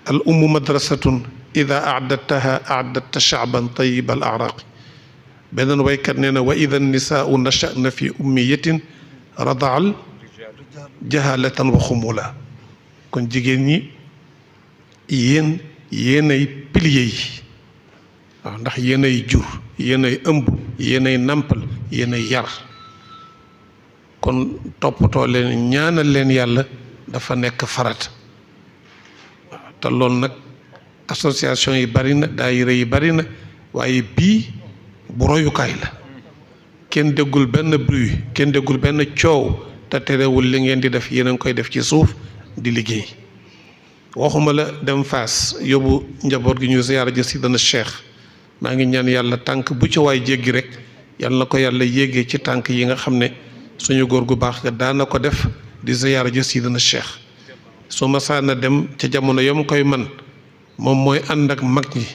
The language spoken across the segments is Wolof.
al ummu madrasatun ida aadadtaha aadadta shaaban tayiba al araqi beneen waykat nee na wa ida nisaau nachana fi ummiyatin radaal jahalatan wa xumula kon jigéen ñi yéenay pilier yi waaw ndax yéenay jur yéenay ëmb yéenay nampal yéenay yar kon toppatoo leen ñaanal leen yàlla dafa nekk farat waaw te loolu nag association yi bari na daayira yi bari na waaye bii bu royukaay la kenn déggul benn bruit kenn déggul benn coow te terewul li ngeen di def yéen a ngi koy def ci suuf di liggéey waxuma la dem Fass yóbbu njaboot gi ñu ziyaara ji Sidina Cheikh maa ngi ñaan yàlla tànk bu ci waay jéggi rek yàlla na ko yàlla yéegee ci tànk yi nga xam ne suñu góor gu baax ga daana ko def di ziyaara ji Sidina Cheikh su ma saana dem ca jamono yom koy man moom mooy ànd ak mag ñi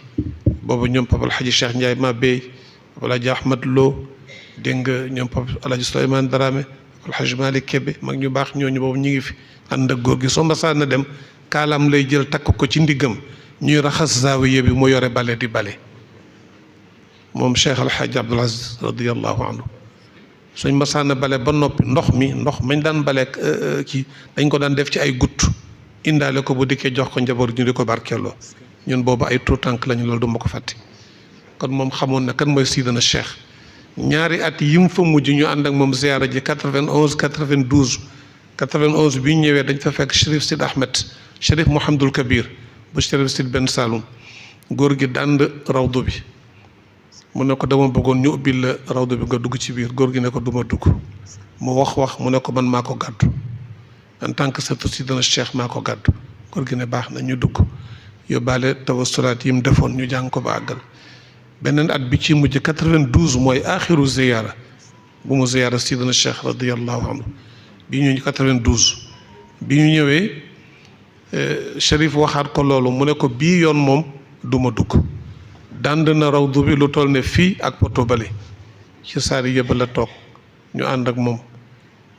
boobu ñoom Papa Alhaji Cheikh Ndiaye ma béy Papa Alhaji Ahmad Lo dégg nga ñoom Papa Alhaji Souleymane Dramé Papa Alhaji Malick Kébé mag ñu baax ñooñu boobu ñu ngi fi ànd ak góor gi soo ma saana dem kaalaam lay jël takk ko ci ndiggam ñuy raxas zaawiya bi mu yore bale di bale moom Cheikh Alhaji Abdoul Aziz radiyallahu anhu suñ masaana bale ba noppi ndox mañ daan bale ci dañ ko daan def ci ay gutt indaale ko bu dikkee jox ko njaboot ñu di ko barkeeloo ñun boobu ay tout tànk lañu loolu du ma ko fàtte kon moom xamoon na kan mooy Sidina Cheikh ñaari at yi mu fa mujj ñu ànd ak moom ziyaara ji 91 bi ñu ñëwee dañ fa fekk Chérif Sid Ahmed Chérif Mouhamadul Kabir bu Chérif Sid Ben Saloum góor gi dànd rawdu bi mu ne ko dama bëggoon ñu ubbil la rawdu bi nga dugg ci biir góor gi ne ko duma dugg mu wax mu ne ko man maa ko gàddu en tant que sëtu Sidina Cheikh maa ko gàddu góor gi ne baax na ñu dugg yóbbaale tawassulaat yi mu defoon ñu jàng ko ba àggal beneen at bi ci mujj 92 mooy aaxiru ziyaara bu mu ziyaara Sidina Cheikh radiyallahu anhu bi ñu 92 bi ñu ñëwee Chérif waxaat ko loolu mu ne ko bii yoon moom duma dugg dànd na rawdu bi lu toll ne fii ak poto bale ci saari yëpp la toog ñu ànd ak moom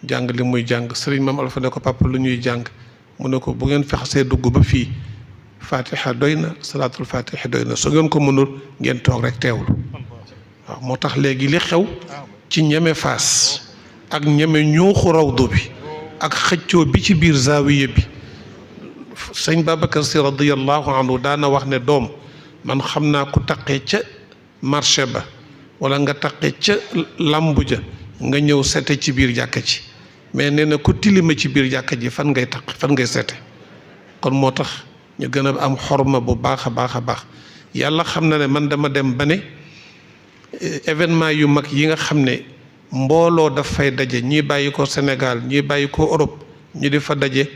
jàng li muy jàng sëriñ Maam Alfa ne ko papa lu ñuy jàng mu ne ko bu ngeen fexasee dugg ba fii fatiha doy na salaatul fatiha doy na su ngeen ko mënul ngeen toog rek teewlu waaw moo tax léegi li xew ci ñeme Fass ak ñeme ñuuxu rawdu bi ak xëccoo bi ci biir zaawiya bi sëñ Babacar Si radiyallahu anhu daana wax ne doom man xam naa ku taqee ca marché ba wala nga taqee ca lambu ja nga ñëw sete ci biir jàkka ji mais nee na ku tilima ci biir jàkka ji fan ngay taq fan ngay sete kon moo tax ñu gën a am xorma bu baax a baax a baax yàlla xam na ne man dama dem ba ne événement yu mag yi nga xam ne mbooloo daf fay daje ñii bàyyi ko Sénégal ñii bàyyi ko Europe ñu di fa daje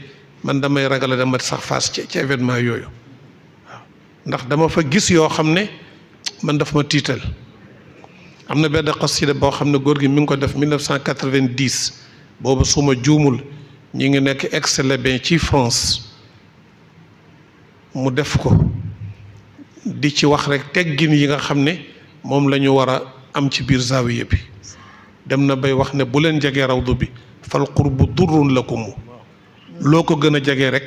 man damay ragal a dama sax Fass ci événement yooyu waaw ndax dama fa gis yoo xam ne man daf ma tiital am na benn xasida boo xam ne góor gi mi ngi ko def 1990 boobu suma juumul ñi ngi nekk Aix-les-Bains ci France mu def ko di ci wax rek teggin yi nga xam ne moom la ñu war a am ci biir zaawiya bi dem na bay wax ne bu leen jegee rawdu bi fal qurbu durrun lakum loo ko gën a jegee rek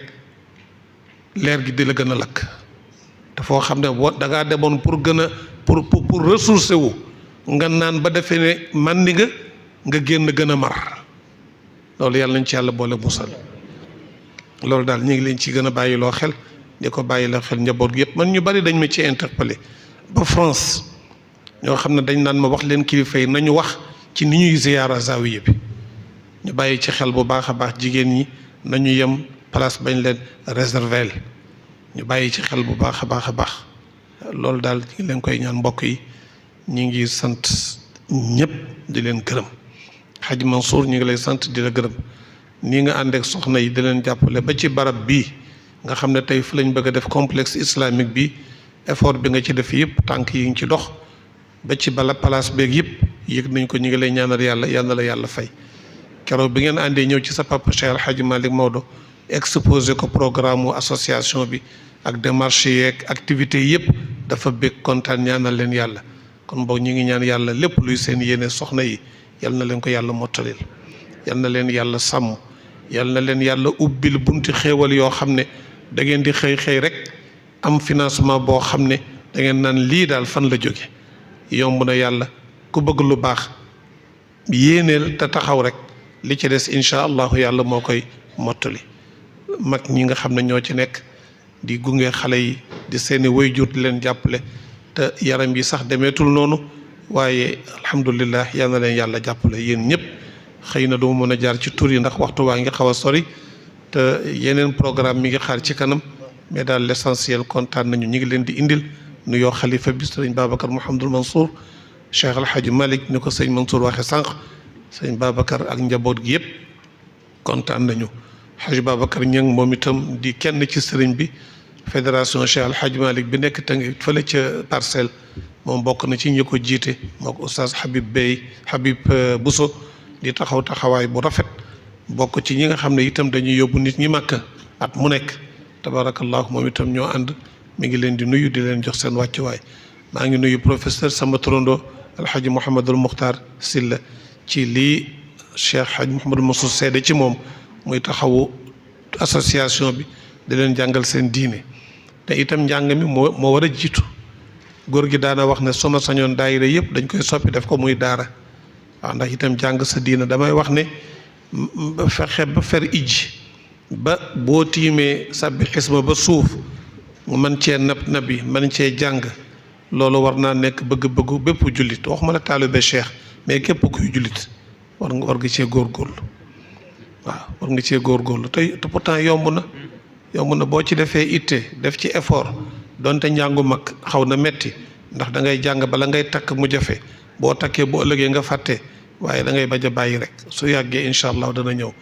leer gi di la gën a lakk te foo xam ne da ngaa demoon pour gën a pour ressourcer wu nga naan ba defee ne màndi nga génn gën a mar loolu yàlla nañ ci yàlla boole musal loolu daal ñu ngi leen ci gën a bàyyiloo xel di ko bàyyiloo xel njaboot gi yëpp man ñu bari dañ ma ci interpellé ba France ñoo xam ne dañ naan ma wax leen kilifa yi nañu wax ci ni ñuy ziyaara zaawiya bi ñu bàyyi ci xel bu baax a baax jigéen ñi nañu yem place bañ leen réserver ñu bàyyi ci xel bu baax a baax a baax loolu daal ñu ngi leen koy ñaan mbokk yi ñu ngi sant ñëpp di leen gërëm Hadj Mansour ñu ngi lay sant di la gërëm nii nga ànd ak soxna yi di leen jàppale ba ci barab bii nga xam ne tey fu lañ bëgg a def complexe islamique bi effort bi nga ci def yëpp tànk yi ngi ci dox ba ci bala place beeg yëpp yëg nañ ko ñu ngi lay ñaanal yàlla yal na la yàlla fay keroog bi ngeen àndee ñëw ci sa papa Cheikh El Hadj Malick Maodo exposé ko programme association bi ak démarche yeeg activités yëpp dafa bëgg kontaan ñaanal leen yàlla kon boog ñu ngi ñaan yàlla lépp luy seen yéene soxna yi yal na leen ko yàlla mottalil yal na leen yàlla sàmm yal na leen yàlla ubbil bunti xéewal yoo xam ne da ngeen di xëy rek am financement boo xam ne da ngeen naan lii daal fan la jóge yomb na yàlla ku bëgg lu baax yéeneel te taxaw rek li ci des incha allahu yàlla moo koy mottali mag ñi nga xam ne ñoo ci nekk di gunge xale yi di seeni waajur di leen jàppale te yaram yi sax demeetul noonu waaye alhamdulillah yal na leen yàlla jàppale yéen ñëpp xëy na duma mën a jaar ci tur yi ndax waxtu waa ngi xaw a sori te yeneen programme mi ngi xaar ci kanam mais daal l'essentiel kontaan nañu ñi ngi leen di indil nuyoo xalifa bi sëriñ Babacar Mouhamadul Mansour Cheikh El Hadj Malick ni ko sëñ Mansour waxe sànq sëñ Babacar ak njaboot gi yëpp kontaan nañu Hadj Babacar Niang moom itam di kenn ci sëriñ bi fédération Cheikh El Hadj Malick bi nekk tënk fële ca Parcelles moom bokk na ci ñi ko jiite moo ko oustaz Habib Bousso di taxawaay bu rafet bokk ci ñi nga xam ne itam dañuy yóbbu nit ñi Makka at mu nekk tabarakallahu moom itam ñoo ànd mi ngi leen di nuyu di leen jox seen wàccuwaay maa ngi nuyu professeur sama turando alhaji Mouhamadul Mukhtar Silla ci lii Cheikh Hadj Mouhamadul Mansour seede ci moom muy taxawu association bi di leen jàngal seen diine te itam njàng mi moo war a jiitu góor gi daana wax ne suma sañoon daayira yëpp dañ koy soppi def ko muy daara waaw ndax itam jàng sa diine damay wax ne fexe ba fer ijji ba boo tiimee sabbi xisma ba suuf mu mën cee nabi mën cee jàng loolu war naa nekk bëgg-bëggu bépp jullit waxuma la taalibe cheikh mais képp kuy jullit war nga cee góorgóorlu waaw war nga cee góorgóorlu te pourtant yomb na boo ci defee itte def ci effort donte njàngu mag xaw na metti ndax da ngay jàng bala ngay takk mu jafe boo takkee bu ëllëgee nga fàtte waaye da ngay bañ a bàyyi rek su yàggee incha allah dana ñëw